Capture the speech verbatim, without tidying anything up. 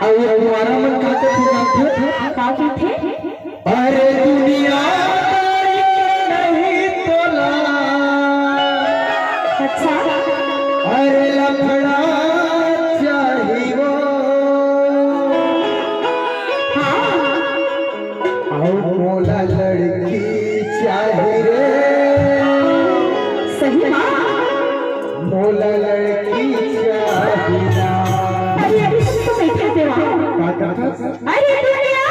ये हमारा मन का कथे जानथे? का कथे? अरे दुनियादारी नहीं तोला। अच्छा। अरे लफड़ा चाही वो। हाँ। अउ मोला लड़की चाही रे। सही मा। मोला लड़की चाही ना। अरे, अभी तुम तो नहीं कहते वहाँ। का कहत हस? अरे दुनिया